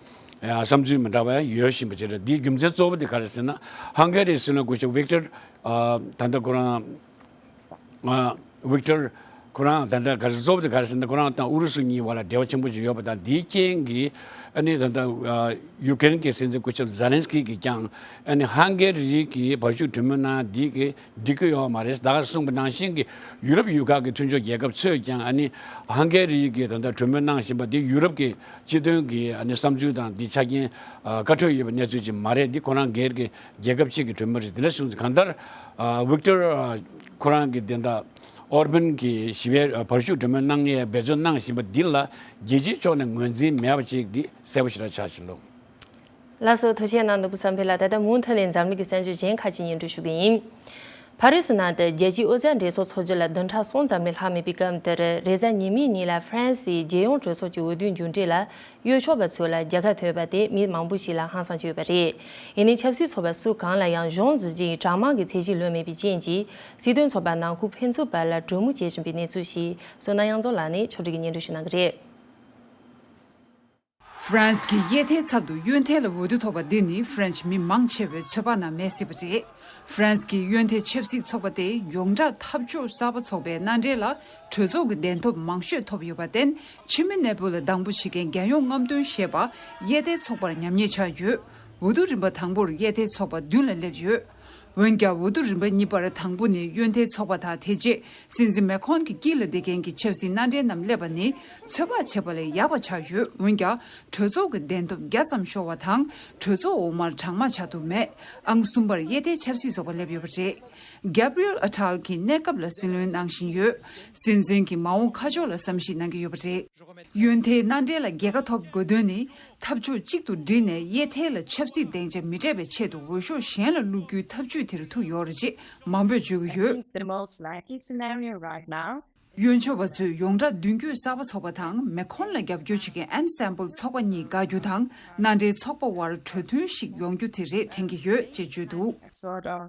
ཨ་བསམ་ཚུལ་མི་འདྲ་བ་ཡོད་བཞིན་པ་ཅིག་རེད། འདིའི་རྒྱུ་མཚན་གཙོ་བོ་དེ་ག་རེ་ཟེར་ན། ཧང་ག་རིའི་སྲིད་བློན་སྐུ་ཞབས་ཝིག་ཏོར་ཨ་ད་ལྟ་ཁོ་རང་ཨ་ཝིག་ཏོར་ ཁོ་རང་ད་ལྟ་ག་རེ་གཙོ་བོ་དེ་ག་རེ་ཟེར་ན། ཁོ་རང་དང་ཨུ་རུ་སུ་གཉིས་བར་ལ་འབྲེལ་བ་ཆེན་པོ་ཞིག་ཡོད་པ་དང་། དེའི་རྐྱེན་གྱིས་ཨ་ནི་ད་ལྟ་ཡུ་ཀེ་རེན་གྱི་སྲིད་འཛིན་སྐུ་ཞབས་ཛེ་ལན་སི་ཀི་གིས་ཀྱང་ཨ་ནི་ཧང་གེ་རི་གིས་བར་ཞུགས་གྲོས་མོལ་གནང་དེ་གིས་འགྲིག་གི་ཡོད་མ་རེད། ད་ག་གསུངས་པ་ནང་བཞིན་གྱི་ཡུ་རོབ་ཡུལ་ཁག་གི་མཐུན་ཕྱོགས་རྒྱལ་ཁབ་ཚོས་ཀྱང་ཨ་ནི་ཧང་གེ་རི་གིས་ད་ལྟ་གྲོས་མོལ་གནང་བཞིན་པ་དེ་ཡུ་རོབ་ཀྱི་སྤྱི་དོན་གྱི་ཨ་ནི་བསམ་ཚུལ་དང་དེ་ཆ་རྐྱེན་ཨ་བཀའ་འཁྲོལ་ཡོད་པའི་གནས་ཚུལ་ཅིག་མ་རེད། འདི་ཁོ་རང་སྒེར་གྱི་རྒྱལ་ཁབ་གཅིག་གི་གྲོས་མོལ་རེད། དེ་འདྲ་བྱུང་ཚེ་གང་ལྟར་ཨ་ཝིག་ཏོར་ཨ་ཁོ་རང་གི་དེ་འདྲ་ཨོར་བན་གྱིས་ཞི་བའི་བར་ཞུགས་གྲོས་མོལ་གནང་མཁན་འབད་བརྩོན་གནང་བཞིན་པ་འདི་ལ་རྒྱལ་སྤྱིའི་ཕྱོགས་ནས་ངོས་འཛིན་མེད་པ་ཅིག་འདི་གསལ་པོ་ཞེ་དྲག་ཆགས་ཀྱི་འདུག། ལགས་སོ། ཐུགས་རྗེ་གནང་། ནོར་བུ་བསམ་འཕེལ་ལགས། ད་ལྟ་མུ་མཐུད་ནས་འཛམ་གླིང་གི་གསར་འགྱུར་གཞན་ཁག་ཅིག་སྙན་སྒྲོན་ཞུ་གི་ཡིན། ཕ་རི་སི་ནང་དུ་རྒྱལ་སྤྱིའི་ཨོ་རྩལ་འགྲན་ཚོགས་འཚོགས་རྒྱུ་ལ་བདུན་ཕྲག་གསུམ་ཙམ་ལས་ལྷག་མེད་པའི་སྐབས་འདིར། རེས་གཟའ་ཉི་མའི་ཉིན་ལ་ཧྥ་རན་སིའི་རྒྱལ་ཡོངས་གྲོས་ཚོགས་ཀྱི་འོས་བསྡུའི་མཇུག་འབྲས་ལ། གཡོས་ཕྱོགས་པ་ཚོ་ལ་རྒྱལ་ཁ་ཐོབ་པ་དེ་མི་མང་པོ་ཞིག་ལ་ཧང་སངས་བྱས་ཡོད་པ་རེད། ཡིན་ནའི་ཆབ་སྲིད་ཚོགས་པ་སུ་གང་ལ་ཡང་གཞུང་འཛིན་གྱི་གྲངས་མང་གི་ཚད་གཞི་ལོན་མེད་པའི་རྐྱེན་གྱིས། སྲིད་དོན་ཚོགས་པ་ནང་ཁུལ་ཕན་ཚུན་བར་ལ་གྲོས་མོལ་བྱེད་བཞིན་པའི་གནས་ཚུལ་ཞིག་བསོད་ནམས་དབྱངས་འཛོམས་ལགས་ནས་ཕྱོགས་སྒྲིག་གིས་སྙན་སྒྲོན་ཞུ་གནང་གི་རེད། ཧྥ་རན་སི་གི་གཡས་ཐལ་ཚབ་ཏུ་གཡོན་ཐལ་ལ་འོས་བསྡུ་ཐོབ་པ་འདི་ནི་ཧྥ་རན་སི་མི་མང་ཆེ་བའི་ཚོད་དཔག་ནང་མེད་སྲིད་པ་རེད། ཧྥ་རན་སི་གི་གཡོན་ཐལ་ཆབ་སྲིད་ཚོགས་པ་དེ་ཡོངས་གྲགས་འཐབ་ཕྱོགས་གསར་པ་ཚོགས་པའི་མནའ་འབྲེལ་ལ་གྲོས་ཚོགས་ཀྱི་གདན་ཐོབ་མང་ཤོས་ཐོབ་ཡོད་པར་བརྟེན། ཕྱི་མི་གནས་སྤོ་ལ་སྡང་པོ་བྱེད་མཁན་རྒྱལ་ཡོངས་རྔམ་སྟོན་ཞེས་པ་གཡས་ཐལ་ཚོགས་པར་ཉམས་ཉེས་ཆགས་ཡོད། འོས་བསྡུ་རིམ་པ་དང་པོར་གཡས་ཐལ་ཚོགས་པ་མདུན་ལ་སླེབས་ཡོད། འོན་ཀྱང་། འོས་བསྡུ་རིམ་པ་གཉིས་པར་དང་པོ་ནི་གཡོན་ཐལ་ཚོགས་པ་དང་། དེ་རྗེས་སྲིད་འཛིན་མེ་ཁོན་གྱི་དཀྱིལ་ལ་བསྡད་མཁན་གྱི་ཆབ་སྲིད་མནའ་འབྲེལ་རྣམས་སླེབས་པ་ནི་ཚོད་དཔག་བྱས་པ་ལས་ཡག་པ་ཆགས་ཡོད། འོན་ཀྱང་། གྲོས་ཚོགས་ཀྱི་གདན་ཐོབ་བརྒྱ་ཙམ་ཤོར་བ་དང་། གྲོས་ཚོགས་འོག་མར་གྲངས་མང་ཆགས་ཐུབ་མེད། ཨང་གསུམ་པར་གཡས་ཐལ་ཆབ་སྲིད་ཚོགས་པ་སླེབས་ཡོད་པ་རེད། གེབ་རི་ཨེལ་ཨ་ཐལ་གྱིས་གནས་སྐབས་ལ་སྲིད་བློན་གནང་བཞིན་ཡོད། སྲིད་འཛིན་གྱིས་མ་འོངས་ཁ་ཕྱོགས་ལ་བསམ་གཞིག་གནང་གི་ཡོད་པ་རེད། གཡོན་ཐལ་མནའ་འབྲེལ་ལ་རྒྱལ་ཁ་ཐོབ་དགོས་དོན་ནི། འཐབ་ཕྱོགས་གཅིག་ཏུ་བསྒྲིལ་ནས་གཡས་ཐལ་ལ་ཆབ་སྲིད་སྡིངས་ཆ་མི་སྤྲད་པའི་ཆེད་དུ་འོས་ཤོག་གཞན་ལ་བླུག་རྒྱུའི་ཐབས་ཇུས་དེར་ཐུག་ཡོད་རེད་ཅེས་མང་པོས་བརྗོད་ཀྱི་ཡོད། The most likely scenario right now. གཡོན་ཕྱོགས་པ་ཚོས་ཡོངས་གྲགས་མདུན་སྐྱོད་གསར་པ་ཚོགས་པ་དང་མེ་ཁོན་ལ་རྒྱབ་སྐྱོར་བྱེད་མཁན་ཨེན་སེམ་བྷལ་ཚོགས་པ་གཉིས་དགའ་རྒྱུ་དང་། མནའ་འབྲེལ་ཚོགས་པ་དབར་གྲོས་མཐུན་ཞིག་ཡོང་རྒྱུ་དེ་རེད་དྲན་གྱི་ཡོད་ཅེས་བརྗོད་འདུག། Sort of.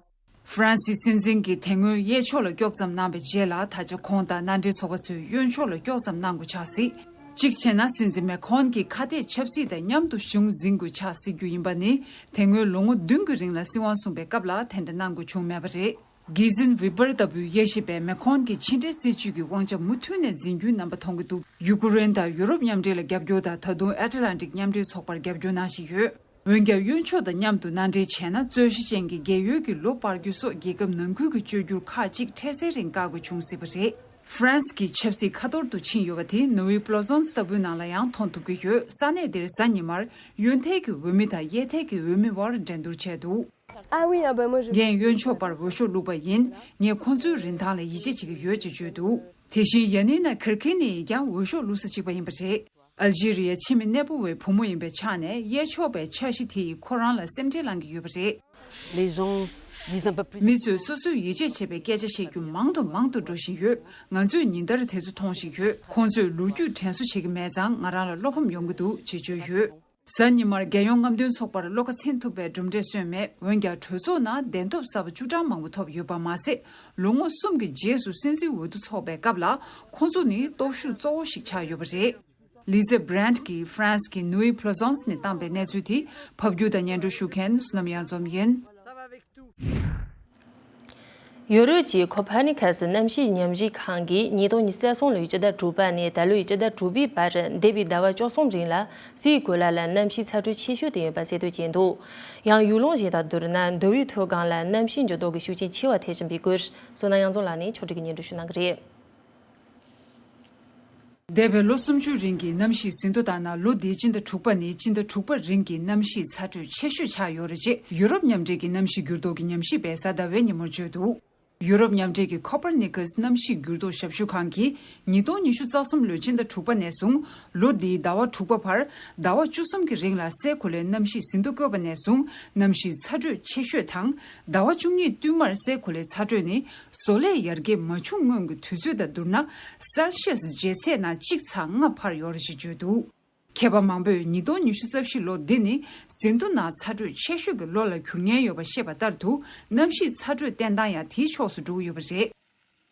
ཧྥ་རན་སིའི་སྲིད་འཛིན་གྱིས་དེ་སྔོན་གཡས་ཕྱོགས་ལ་དཀྱོག་ཙམ་གནང་བའི་རྗེས་ལ། ད་ཆ་ཁོང་དང་མནའ་འབྲེལ་ཚོགས་པ་ཚོས་གཡོན་ཕྱོགས་ལ་དཀྱོག་ཙམ་གནང་དགོས་ཆགས་སྲིད། གཅིག་བྱས་ན། སྲིད་འཛིན་མེ་ཁོན་གྱི་ཁ་གཏད་ཆབ་སྲིད་དང་མཉམ་དུ་གཞུང་འཛིན་དགོས་ཆགས་སྲིད་རྒྱུ་ཡིན་པ་ནི། དེ་སྔོན་ལོ་ངོ་བདུན་གྱི་རིང་ལ་སྲིད་དབང་བཟུང་བའི་སྐབས་ལ་དེ་འདྲ་གནང་དགོས་བྱུང་མེད་པ་རེད། གི་ཟིན་ཝི་པར་ལྟ་བུའི་དབྱེ་ཞིབ་པས་མེ་ཁོན་གྱི་ཕྱི་འབྲེལ་སྲིད་ཇུས་ཀྱི་དབང་ཆ་མུ་མཐུད་ནས་འཛིན་རྒྱུའི་རྣམ་པ་མཐོང་གི་འདུག། ཡུ་ཀེ་རེན་དང་ཡུ་རོབ་མཉམ་འབྲེལ་ལ་རྒྱབ་སྐྱོར་དང་། ད་དུང་ཨེཊ་ལན་ཊིག་མཉམ་འབྲེལ་ཚོགས་པར་རྒྱབ་སྐྱོར་གནང་བཞིན་ཡོད། འོན་ཀྱང་། གཡོན་ཕྱོགས་དང་མཉམ་དུ་མནའ་འབྲེལ་བྱས་ན། རྩོད་གཞི་ཅན་གྱི་རྒས་ཡོལ་གྱི་ལོ་སྤར་རྒྱུ་སོགས་རྒྱལ་ཁབ་ནང་ཁུལ་གྱི་བཅོས་བསྒྱུར་ཁག་ཅིག་འཕྲལ་སེལ་རིང་བཀག་དགོས་བྱུང་སྲིད་པ་རེད། ཧྥ་རན་སི་གི་ཆབ་སྲིད་ཁ་ཐོར་དུ་ཕྱིན་ཡོད་པ་དེ་ནུ་ཝི་པོ་ལོ་ཟོན་སི་ལྟ་བུའི་ནང་ལ་ཡང་མཐོང་ཐུབ་ཀྱི་ཡོད། ས་གནས་དེར་གཟའ་ཉི་མར་གཡོན་ཐལ་གྱི་འོས་མི་དང་གཡས་ཐལ་གྱི་འོས་མི་དབར་འགྲན་བསྡུར་བྱས་འདུག། Ah oui, ah bah moi je ངས་གཡོན་ཕྱོགས་པར་འོས་ཤོག་བླུགས་པ་ཡིན། ངས་ཁོང་ཚོའི་རིན་ཐང་ལ་ཡིད་ཆེས་བྱེད་ཀྱི་ཡོད་ཅེས་བརྗོད་འདུག། དེ་བཞིན་ཡ་ནི་ན་ཁིར་ཁི་ནི་ཡིས་ཀྱང་འོས་ཤོག་བླུགས་ས་གཅིག་པ་ཡིན་པ་རེད། ཨལ་ཇི་རི་ཡའི་ཕྱི་མི་གནས་སྤོ་བའི་བུ་མོ་ཡིན་པའི་ཆ་ནས། གཡས་ཕྱོགས་པའི་འཆར་གཞི་དེ་ཡིས་ཁོ་རང་ལ་སེམས་ཁྲལ་བསླང་གི་ཡོད་པ་རེད། Les gens disent un peu plus. མི་ཚོས་སོ་སོས་ཡིད་ཆེས་བྱེད་པའི་སྐད་ཆ་བཤད་རྒྱུ་མང་དུ་མང་དུ་འགྲོ་བཞིན་ཡོད། ང་ཚོས་ཉིན་ལྟར་དེ་ཚོ་མཐོང་བཞིན་ཡོད། ཁོང་ཚོས་ལོ་རྒྱུས་དྲན་གསོ་བྱེད་ཀྱི་མེད་ཙང་། ང་རང་ལ་བློ་ཕམ་ཡོང་གི་འདུག་ཅེས་བརྗོད་ཡོད། གཟའ་ཉི་མར་རྒྱལ་ཡོངས་རྔམ་སྟོན་ཚོགས་པར་བློ་ཁ་ཚིམ་ཐུབ་པའི་གྲུབ་འབྲས་སོན་མེད། འོན་ཀྱང་། གྲོས་ཚོགས་ནང་གདན་ཐོབ་གསར་པ་བཅུ་གྲངས་མང་པོ་ཐོབ་ཡོད་པ་མ་ཟད། ལོ་ངོ་གསུམ་གྱི་རྗེས་སུ་སྲིད་འཛིན་འོས་བསྡུ་འཚོགས་པའི་སྐབས་ལ། ཁོང་ཚོ་ནི་སྟོབས་ཤུགས་གཙོ་བོ་ཞིག་ཆགས་ཡོད་པ་རེད། ལི་ཛེ་བྷི་རན་ཊི་གིས་ཧྥ་རན་སི་གི་ནུའི་ཕོ་ལོ་ཟོན་སི་ནས་བཏང་པའི་གནས་ཚུལ་དེ་ཕབ་སྒྱུར་དང་སྙན་སྒྲོན་ཞུ་མཁན་བསོད་ནམས་དབྱངས་འཛོམས་ཡིན། ཡོ་རོབ་ཀྱི་ཁོ་པར་ནི་ཁ་སི་གནམ་གཤིས་ཉམས་ཞིབ་ཁང་གིས་ཉིས་སྟོང་ཉི་ཤུ་རྩ་གསུམ་ལོའི་སྤྱི་ཟླ་དྲུག་པ་ནས་ད་ལོའི་སྤྱི་ཟླ་དྲུག་པའི་བར། འདས་པའི་ཟླ་བ་བཅུ་གསུམ་རིང་ལ་སའི་གོ་ལ་ལ་གནམ་གཤིས་ཚ་དྲོད་ཆེ་ཤོས་དེ་ཡིན་པ་གསལ་སྟོན་བྱས་འདུག། ཡང་། ཡུལ་ལུང་གཞན་དང་བསྡུར་ན། མདོ་དབུས་མཐོ་སྒང་ལ་གནམ་གཤིས་འགྱུར་ལྡོག་གི་ཤུགས་རྐྱེན་ཆེ་བ་ཐེབས་བཞིན་པའི་སྐོར། བསོད་ནམས་དབྱངས་འཛོམས་ལགས་ནས་ཕྱོགས་སྒྲིག་གིས་སྙན་སྒྲོན་ཞུ་གནང་གི་རེད། འདས་པའི་ལོ་སུམ་ཅུ་རིང་གི་གནམ་གཤིས་ཟིན་ཐོ་ལྟར་ན། ལོ་འདིའི་སྤྱི་ཟླ་དྲུག་པ་ནི་སྤྱི་ཟླ་དྲུག་པ་རིང་གི་གནམ་གཤིས་ཚ་དྲོད་ཆེ་ཤོས་ཆགས་ཡོད་རེད་ཅེས་ཡུ་རོབ་མཉམ་འབྲེལ་གྱི་གནམ་གཤིས་འགྱུར་ལྡོག་གི་ཉམས་ཞིབ་པས་གཟའ་ཟླ་བའི་ཉིན་མོར་བརྗོད་འདུག། ཡུ་རོབ་མཉམ་འབྲེལ་གྱི་ཁོ་པར་ནི་ཁ་སི་གནམ་གཤིས་འགྱུར་ལྡོག་ཞབས་ཞུ་ཁང་གིས། ཉིས་སྟོང་ཉི་ཤུ་རྩ་གསུམ་ལོའི་སྤྱི་ཟླ་དྲུག་པ་ནས་བཟུང་། ལོ་འདིའི་ཟླ་བ་དྲུག་པ་བར། ཟླ་བ་བཅུ་གསུམ་གྱི་རིང་ལ་སའི་གོ་ལའི་གནམ་གཤིས་ཟིན་ཐོ་བཀོད་པ་ནས་བཟུང་། གནམ་གཤིས་ཚ་དྲོད་ཆེ་ཤོས་དང་། ཟླ་བ་བཅུ་གཉིས་བསྟུད་མར་སའི་གོ་ལའི་ཚ་དྲོད་ནི་བཟོ་ལས་ཡར་རྒྱས་མ་བྱུང་སྔོན་གྱི་དུས་ཚོད་དང་བསྡུར་ན། སེལ་ཤི་ཡས་ལྗིད་ཚད་ནང་གཅིག་ཚེག་ལྔ་འཕར་ཡོད་རེད་ཅེས་བརྗོད་འདུག། མཁས་པ་མང་པོས་ཉིས་སྟོང་ཉི་ཤུ་རྩ་བཞི་ལོ་འདི་ནི་ཟིན་ཐོ་ནང་ཚ་དྲོད་ཆེ་ཤོས་ཀྱི་ལོ་ལ་འགྱུར་ཉེན་ཡོད་པ་བཤད་པ་ལྟར་དུ། གནམ་གཤིས་ཚ་དྲོད་བསྟན་སྟངས་ཡང་དེའི་ཕྱོགས་སུ་འགྲོ་གི་ཡོད་པ་རེད།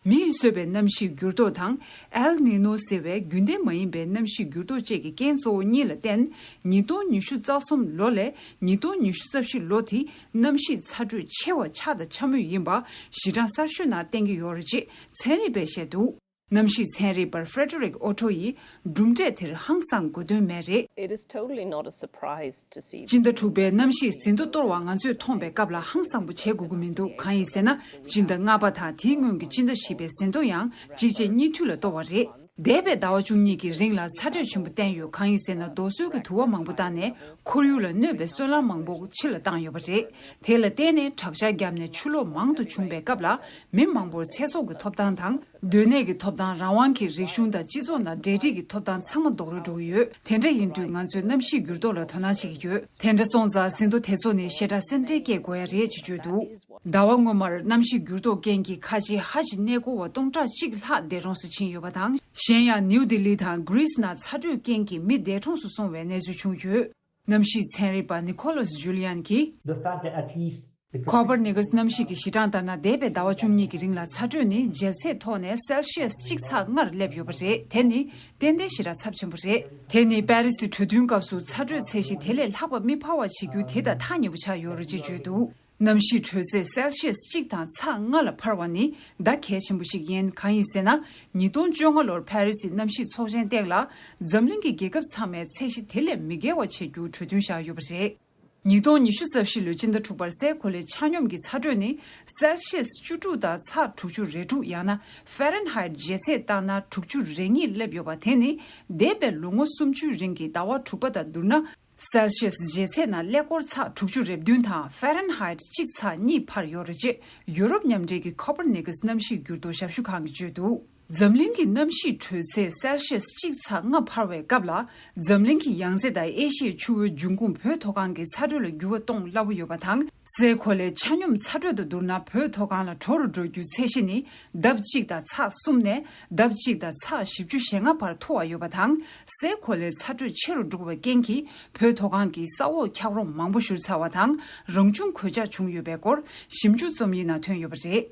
མིས་བཟོས་པའི་གནམ་གཤིས་འགྱུར་ལྡོག་དང་། ཨེལ་ནི་ནོ་ཟེར་བའི་རྒྱུན་ལྡན་མ་ཡིན་པའི་གནམ་གཤིས་འགྱུར་ལྡོག་བཅས་ཀྱི་རྐྱེན་གཙོ་བོ་གཉིས་ལ་བརྟེན། ཉིས་སྟོང་ཉི་ཤུ་རྩ་གསུམ་ལོ་ལས་ཉིས་སྟོང་ཉི་ཤུ་རྩ་བཞི་ལོ་དེ་གནམ་གཤིས་ཚ་དྲོད་ཆེ་བ་ཆགས་དང་འཆར་མུས་ཡིན་པ་གཞི་གྲངས་གསར་ཤོས་ནང་བསྟན་གྱི་ཡོད་རེད་ཅེས་ཚན་རིག་པས་བཤད་འདུག། གནམ་གཤིས་ཚན་རིག་པ་Frederic Otto་ཡིས་གྲུབ་འབྲས་དེར་ཧང་སངས་དགོས་དོན་མེད་རེད། It is totally not a surprise to see. སྤྱི་ཟླ་དྲུག་པའི་གནམ་གཤིས་ཟིན་ཐོ་གཏོར་བ་ང་ཚོས་མཐོང་བའི་སྐབས་ལ་ཧང་སངས་པོ་བྱེད་དགོས་ཀྱི་མི་འདུག་གང་ཡིན་ཟེར་ན། སྤྱི་ཟླ་ལྔ་པ་དང་དེའི་སྔོན་གྱི་སྤྱི་ཟླ་བཞི་པའི་ཟིན་ཐོ་ཡང་གཅིག་རྗེས་གཉིས་མཐུད་ལ་གཏོར་བ་རེད། འདས་པའི་ཟླ་བ་བཅུ་གཉིས་ཀྱི་རིང་ལ་ཚ་དྲོད་ཆེན་པོ་བསྟན་ཡོད། གང་ཡིན་ཟེར་ན། རྡོ་སོལ་གྱི་དུ་བ་མང་པོ་བཏང་ནས་ཁོར་ཡུག་ལ་གནོད་པའི་སོལ་རླངས་མང་པོ་ཕྱི་ལ་བཏང་ཡོད་པ་རེད། དེ་ལ་བརྟེན་ནས་དྲག་ཆར་བརྒྱབ་ནས་ཆུ་ལོག་མང་དུ་བྱུང་བའི་སྐབས་ལ། མི་མང་པོར་ཚེ་སྲོག་གི་ཐོབ་ཐང་དང་། སྡོད་གནས་ཀྱི་ཐོབ་ཐང་། རང་དབང་གི་རིག་གཞུང་དང་སྤྱི་ཚོགས་ནང་འབྲེལ་འདྲིས་ཀྱི་ཐོབ་ཐང་ཚང་མ་རྡོག་རོལ་འགྲོ་གི་ཡོད། དེ་འདྲ་ཡིན་དུས་ང་ཚོས་གནམ་གཤིས་འགྱུར་ལྡོག་ལ་དོ་སྣང་བྱེད་ཀྱི་ཡོད། དེ་འདྲ་སོང་ཙང་ཟིན་ཐོ་དེ་ཚོ་ནི་ཞེ་དྲག་སེམས་ཁྲལ་སྐྱེ་དགོས་ཡ་རེད་ཅེས་བརྗོད་འདུག་ཟླ་བ་སྔོན་མར་གནམ་གཤིས་འགྱུར་ལྡོག་རྐྱེན་གྱིས་ཁ་ཆེའི་ཧ་ཅི་གནས་སྐོར་བ་སྟོང་ཕྲག་གཅིག་ལྷག་འདས་གྲོངས་སུ་ཕྱིན་ཡོད་པ་དང་། གཞན་ཡང་ནིའུ་ལྡི་ལི་དང་གྷི་རིས་ནང་ཚ་དྲོད་རྐྱེན་གྱིས་མི་འདས་གྲོངས་སུ་སོང་བའི་གནས་ཚུལ་བྱུང་ཡོད། གནམ་གཤིས་ཚན་རིག་པ་Nicholas Julian་གྱིས། The fact that at least the Copernicus་གནམ་གཤིས་ཀྱི་གཞི་གྲངས་ལྟར་ན། འདས་པའི་ཟླ་བ་བཅུ་གཉིས་ཀྱི་རིང་ལ་ཚ་དྲོད་ནི་འཇལ་ཚད་ཐོག་ནས་སེལ་ཤི་ཡས་གཅིག་ཚེག་ལྔར་སླེབས་ཡོད་པ་རེད། དེ་ནི་ཏན་ཏན་ཞེ་དྲག་ཚབས་ཆེན་པོ་རེད། དེ་ནི་པེ་རི་སི་གྲོས་མཐུན་སྐབས་སུ་ཚ་དྲོད་ཚད་གཞི་དེ་ལས་ལྷག་པ་མི་འཕར་བ་བྱེད་རྒྱུ་དེ་དང་ཐག་ཉེ་པོ་ཆགས་ཡོད་རེད་ཅེས་བརྗོད་འདུག་གནམ་གཤིས་དྲོད་ཚད་སེལ་ཤི་ཡས་གཅིག་དང་ཚེག་ལྔ་ལ་འཕར་བ་ནི་ད་གལ་ཆེན་པོ་ཞིག་ཡིན། གང་ཡིན་ཟེར་ན། ཉིས་སྟོང་བཅོ་ལྔ་ལོར་ཕ་རི་སིའི་གནམ་གཤིས་ཚོགས་ཆེན་སྟེང་ལ་འཛམ་གླིང་གི་རྒྱལ་ཁབ་ཚང་མས་ཚད་གཞི་དེ་ལས་མི་བརྒལ་བ་བྱེད་རྒྱུ་གྲོས་མཐུན་བཞག་ཡོད་པ་རེད། ཉིས་སྟོང་ཉི་ཤུ་རྩ་བཞི་ལོའི་སྤྱི་ཟླ་དྲུག་པར་སའི་གོ་ལའི་ཆ་སྙོམས་ཀྱི་ཚ་དྲོད་ནི་སེལ་ཤི་ཡས་བཅུ་དྲུག་དང་ཚེག་དྲུག་ཅུ་རེ་དྲུག་ཡང་ན་ཧྥ་རན་ཧའེ་ཊི་ཇེ་ཚད་བཏང་ན་དྲུག་ཅུ་རེ་གཉིས་སླེབས་ཡོད་པ། དེ་ནི་འདས་པའི་ལོ་ངོ་སུམ་ཅུའི་རིང་གི་ཟླ་བ་དྲུག་པ་དང་བསྡུར་ན། སེལ་ཤི་ཡས་ཇེ་ཚད་ནང་ཀླད་ཀོར་ཚེག་དྲུག་ཅུ་རེ་བདུན་དང་ཧྥ་རན་ཧའེ་ཊི་གཅིག་ཚེག་གཉིས་འཕར་ཡོད་རེད་ཅེས་ཡུ་རོབ་མཉམ་འབྲེལ་གྱི་ཁོ་པར་ནི་ཀི་སི་གནམ་གཤིས་འགྱུར་ལྡོག་ཞབས་ཞུ་ཁང་གིས་བརྗོད་འདུག་འཛམ་གླིང་གི་གནམ་གཤིས་དྲོད་ཚད་སེལ་ཤི་ཡས་གཅིག་ཚེག་ལྔ་འཕར་བའི་སྐབས་ལ། འཛམ་གླིང་གི་ཡང་རྩེ་དང་ཨེ་ཤི་ཡའི་ཆུ་བོའི་འབྱུང་ཁུངས་བོད་མཐོ་སྒང་གི་ཚ་དྲོད་ལ་འགྱུར་བ་གཏོང་སླ་པོ་ཡོད་པ་དང་། སའི་གོ་ལའི་ཆ་སྙོམས་ཚ་དྲོད་དང་བསྡུར་ན། བོད་མཐོ་སྒང་ལ་དྲོ་རུ་འགྲོ་རྒྱུའི་ཚད་གཞི་ནི་ལྡབ་གཅིག་དང་ཚེག་གསུམ་ནས་ལྡབ་གཅིག་དང་ཚེག་བཞི་བཅུ་ཞེ་ལྔ་བར་མཐོ་བ་ཡོད་པ་དང་། སའི་གོ་ལའི་ཚ་དྲོད་ཆེ་རུ་འགྲོ་བའི་རྐྱེན་གྱིས་བོད་མཐོ་སྒང་གི་ས་འོག་འཁྱགས་རོམ་མང་པོ་བཞུར་ཚར་བ་དང་། རང་བྱུང་གོད་ཆག་བྱུང་ཡོད་པའི་སྐོར་ཞིབ་འཇུག་རྩོམ་ཡིག་ནང་ཐོན་ཡོད་པ་རེད།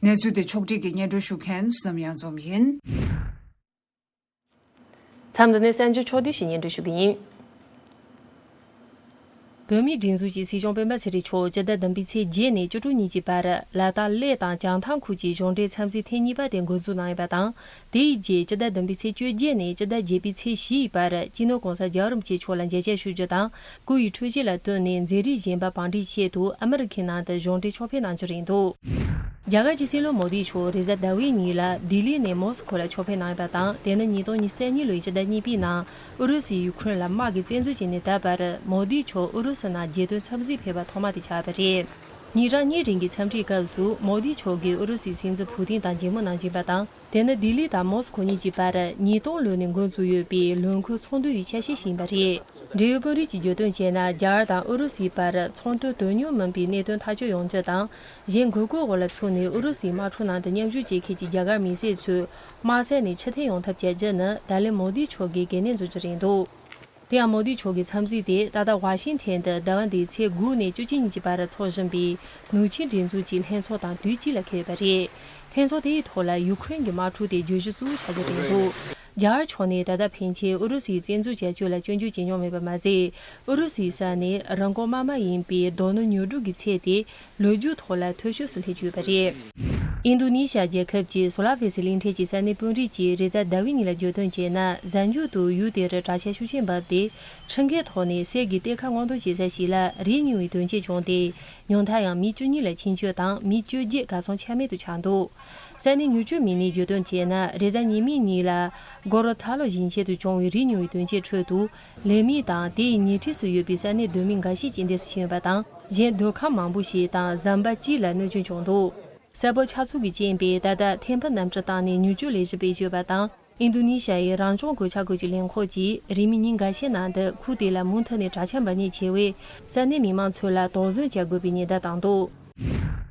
གནས་ཚུལ་དེ་ཕྱོགས་སྒྲིག་གིས་སྙན་སྒྲོན་ཞུ་མཁན་བསོད་ནམས་གཡང་འཛོམས་ཡིན། མཚམས་འདི་ནས་གསར་འགྱུར་ཕྱོགས་བསྡུས་ཤིག་སྙན་སྒྲོན་ཞུ་གི་ཡིན། བོད་མིའི་སྒྲིག་འཛུགས་ཀྱི་སྲིད་སྐྱོང་སྤེན་པ་ཚེ་རིང་མཆོག་སྤྱི་ཟླ་བདུན་པའི་ཚེས་བརྒྱད་ནས་བཅུ་དྲུག་ཉིན་གྱི་བར་ལ་དྭགས་གླེ་དང་བྱང་ཐང་ཁུལ་གྱི་གཞུང་འབྲེལ་འཚམས་གཟིགས་ཐེངས་གཉིས་པ་དེ་འགོ་འཛུགས་གནང་ཡོད་པ་དང་། དེའི་རྗེས་སྤྱི་ཟླ་བདུན་པའི་ཚེས་བཅོ་བརྒྱད་ནས་སྤྱི་ཟླ་བརྒྱད་པའི་ཚེས་བཞི་ཡི་བར་སྤྱི་ནོར་༸གོང་ས་༸རྒྱལ་བ་རིན་པོ་ཆེ་མཆོག་ལ་མཇལ་ཕྱག་ཞུ་རྒྱུ་དང་། སྐུ་ཡི་འཕྲོད་བཞེས་ལ་བསྟུན་ནས་མཛད་རིམ་གཞན་པ་བང་སྒྲིག་ཆེད་དུ་ཨ་མི་རི་ཁའི་ནང་དུ་གཞུང་འབྲེལ་ཕྱོགས་ཕེབས་གནང་རྒྱུ་རེད་འདུག་རྒྱ་གར་གྱི་སྲིད་བློན་མོ་དི་མཆོག་རེས་གཟའ་ཟླ་བའི་ཉིན་ལ་ལྡི་ལི་ནས་མོ་སི་ཁོ་ལ་ཕྱོགས་ཕེབས་གནང་ཡོད་པ་དང་། དེ་ནི་ཉིས་སྟོང་ཉི་ཤུ་རྩ་གཉིས་ལོའི་ཕྱི་ཟླ་གཉིས་པའི་ནང་ཨུ་རུ་སུས་ཡུ་ཁུ་རེན་ལ་དམག་གིས་བཙན་འཛུལ་བྱས་ནས་ད་བར་མོ་དི་མཆོག་ཨུ་རུ་སུ་ནང་རྒྱལ་དོན་འཚམས་གཟིགས་ཕེབས་པ་ཐོག་མ་དེ་ཆགས་པ་རེད། ཉིན་གྲངས་གཉིས་རིང་གི་འཚམས་འདྲིའི་སྐབས་སུ་མོ་དི་མཆོག་གིས་ཨུ་རུ་སུའི་སྲིད་འཛིན་ཕུ་ཏིན་དང་མཇལ་མོལ་གནང་རྒྱུ་ཡིན་པ་དང་། དེ་ནི་ལྡི་ལི་དང་མོ་སི་ཁོ་གཉིས་ཀྱི་བར་ཉིས་སྟོང་ལོ་ནས་འགོ་འཛུགས་ཡོད་པའི་ལོ་འཁོར་ཚོགས་འདུ་ཡི་ཆ་ཤས་ཤིག་ཡིན་པ་རེད། འབྲེལ་ཡོད་དཔོན་རིགས་ཀྱིས་བརྗོད་དོན་བྱས་ན། རྒྱ་གར་དང་ཨུ་རུ་སུའི་བར་ཚོང་དོན་དོན་སྙིང་མིན་པའི་གནད་དོན་ཐག་གཅོད་ཡོང་རྒྱུ་དང་། གཞན་དགོས་མཁོའི་འོག་ལ་ཚུད་ནས་ཨུ་རུ་སུའི་དམག་འཁྲུག་ནང་དུ་མཉམ་ཞུགས་བྱེད་མཁན་གྱི་རྒྱ་གར་མི་སེར་ཚོས་དམག་ས་ནས་ཕྱིར་འཐེན་ཡོང་ཐབས་བྱ་རྒྱུ་ནི་ད་ལན་མོ་དི་མཆོག་གི་འགན་ལེན་བཟོ་རྒྱུ་རེད་འདུག་དེ་ཡང་མོ་དི་མཆོག་གི་འཚམས་གཟིགས་དེ་ད་ལྟ་ཝ་ཤིང་ཐན་དུ་ཟླ་བ་འདིའི་ཚེས་དགུ་ནས་བཅུ་གཅིག་ཉིན་གྱི་བར་འཚོགས་བཞིན་པའི་ནུབ་ཆིངས་སྒྲིག་འཛུགས་ཀྱི་ལྷན་ཚོགས་དང་དུས་གཅིག་ལ་འཁེལ་ཡོད་པ་རེད། ལྷན་ཚོགས་དེའི་ཐོག་ལ་ཡུ་ཁུ་རེན་གྱི་དམག་འཁྲུག་དེ་བརྗོད་གཞི་གཙོ་བོ་ཆགས་རྒྱུ་རེད་འདུག་རྒྱ་གར་ཕྱོགས་ནས་ད་ལྟ་ཕན་ཆད་ཨུ་རུ་སུའི་བཙན་འཛུལ་བྱ་སྤྱོད་ལ་སྐྱོན་བརྗོད་བྱེད་མྱོང་མེད་པ་མ་ཟད། ཨུ་རུ་སུའི་ས་ནས་རང་འཁོར་དམག་མ་ཡིན་པའི་རྡོ་སྣུམ་ཉོ་སྒྲུབ་ཀྱི་ཚད་དེ་ལོ་རྒྱུས་ཐོག་ལ་མཐོ་ཤོས་སུ་སླེབས་ཡོད་པ་རེད། ཨིན་རྡུ་ནི་ཤ་རྒྱལ་ཁབ་ཀྱི་སོ་ལ་ཝེ་སི་གླིང་ཕྲན་གྱི་ས་གནས་དཔོན་རིགས་ཀྱིས་རེས་གཟའ་ཟླ་བའི་ཉིན་ལ་བརྗོད་དོན་བྱས་ན། གཟའ་མཇུག་ཏུ་ཡུལ་དེར་དྲག་ཆར་ཤུགས་ཆེན་བབས་ཏེ། ཁྲིམས་འགལ་ཐོག་ནས་གསེར་གྱི་གཏེར་ཁ་སྔོག་འདོན་བྱེད་ས་ཞིག་ལ་རིལ་རྙིང་བའི་དོན་རྐྱེན་བྱུང་སྟེ། ཉུང་མཐའ་ཡང་མི་བཅུ་གཉིས་ལ་འཆིང་སྐྱོད་དང་མི་བཅོ་བརྒྱད་གར་སོང་ཆ་མེད་དུ་ཆགས་འདུག་ས་གནས་མྱུར་སྐྱོབ་མི་སྣས་བརྗོད་དོན་བྱས་ན། རེས་གཟའ་ཉི་མའི་ཉིན་ལ་གོ་རོ་ཐ་ལོ་ཞིང་ཆེན་དུ་བྱུང་བའི་རིལ་རྙིང་བའི་དོན་རྐྱེན་ཁྲོད་དུ། ལས་མི་དང་དེའི་ཉེ་འཁྲིས་སུ་ཡོད་པའི་ས་གནས་སྡོད་མི་འགའ་ཤས་ཀྱིས་འདས་སུ་ཕྱིན་ཡོད་པ་དང་། གཞན་སྡོད་ཁང་མང་པོ་ཞིག་དང་ཟམ་པ་སྤྱི་ལ་གནོད་སྐྱོན་བྱུང་འདུག་གསལ་པོ་ཆགས་ཚུལ་གྱི་རྐྱེན་པས། ད་ལྟ་ཐེམ་ཕུ་གནམ་གྲུ་བཏང་ནས་མྱུར་སྐྱོབ་ལས་གཞི་སྤེལ་གྱི་ཡོད་པ་དང་། ཨིན་རྡུ་ནི་ཤ་ཡི་རང་སྐྱོང་གོད་ཆག་ཁུལ་གྱི་ལས་ཁུངས་ཀྱིས་རིང་མིན་ཉིན་འགའ་ཤས་ནང་དུ་ཁུལ་དེ་ལ་མུ་མཐུད་ནས་དྲག་ཆར་འབབ་ཉེན་ཆེ་བས། ས་གནས་མི་མང་ཚོ་ལ་དོགས་ཟོན་བྱ་དགོས་པའི་ཉེན་བརྡ་བཏང་འདུག་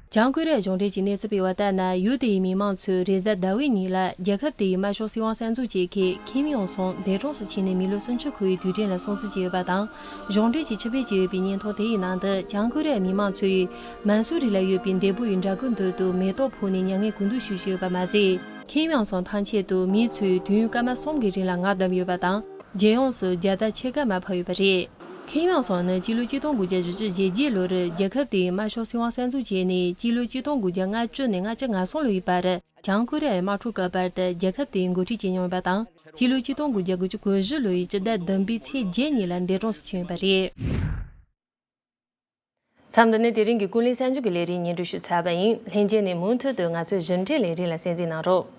བྱང་ཀོ་རི་ཡ་གཞུང་འབྲེལ་གྱི་གནས་ཚུལ་སྤེལ་བ་ལྟར་ན། ཡུལ་དེའི་མི་མང་ཚོས་རེས་གཟའ་ཟླ་བའི་ཉིན་ལ་རྒྱལ་ཁབ་དེའི་དམར་ཤོག་སྲིད་དབང་གསར་འཛུགས་བྱེད་མཁན་ཁིམ་ཡོང་སུང་འདས་གྲོངས་སུ་ཕྱིན་ནས་མི་ལོ་སུམ་ཅུ་འཁོར་བའི་དུས་དྲན་ལ་སྲུང་བརྩི་བྱས་ཡོད་པ་དང་། གཞུང་འབྲེལ་གྱིས་ཕྱིར་སྤེལ་བྱས་ཡོད་པའི་སྙན་ཐོ་དེའི་ནང་དུ། བྱང་ཀོ་རི་ཡའི་མི་མང་ཚོས་མན་སུ་རི་ལ་ཡོད་པའི་འདས་པོ་ཡི་འདྲ་སྐུ་མདུན་དུ་མེ་ཏོག་ཕུལ་ནས་མྱ་ངན་གུས་འདུད་ཞུས་བཞིན་ཡོད་པ་མ་ཟད། ཁིམ་ཡང་སུང་ཐམས་ཅད་དུ་མི་ཚོས་དུས་ཡུན་སྐར་མ་གསུམ་གྱི་རིང་ལ་ངར་བསྡམས་ཡོད་པ་དང་། རྒྱལ་ཡོངས་སུ་རྒྱལ་དར་ཕྱེད་ཀ་མར་ཕབ་ཡོད་པ་རེད། ཁེ་ཡང་སོང་ནི་སྤྱི་ལོ་ཆིག་སྟོང་དགུ་བརྒྱ་བཞི་བཅུ་ཞེ་བརྒྱད་ལོར་རྒྱལ་ཁབ་དེའི་དམར་ཤོག་སྲིད་དབང་གསར་འཛུགས་བྱས་ནས་སྤྱི་ལོ་ཆིག་སྟོང་དགུ་བརྒྱ་ལྔ་བཅུ་ནས་ལྔ་བཅུ་ང་གསུམ་ལོའི་བར་བྱང་ཀོ་རི་ཡའི་དམག་འཁྲུག་སྐབས་བར་དུ་རྒྱལ་ཁབ་དེའི་འགོ་ཁྲིད་བྱས་མྱོང་བ་དང་། སྤྱི་ལོ་ཆིག་སྟོང་དགུ་བརྒྱ་དགུ་བཅུ་གོ་བཞི་ལོའི་སྤྱི་ཟླ་བདུན་པའི་ཚེས་བརྒྱད་ཉིན་ལ་འདས་གྲོངས་སུ་ཕྱིན་ཡོད་པ་རེད། མཚམས་འདི་ནས་དེ་རིང་གི་ཀུན་གླེང་གསར་འགྱུར་གྱི་ལས་རིམ་སྙན་སྒྲོན་ཞུས་ཚར་བ་ཡིན། ལྷན་རྒྱས་ནས་མུ་མཐུད་དུ་ང་ཚོའི་ཞིབ་ཕྲའི་ལས་རིམ་ལ་གསན་གཟིགས་གནང་རོགས།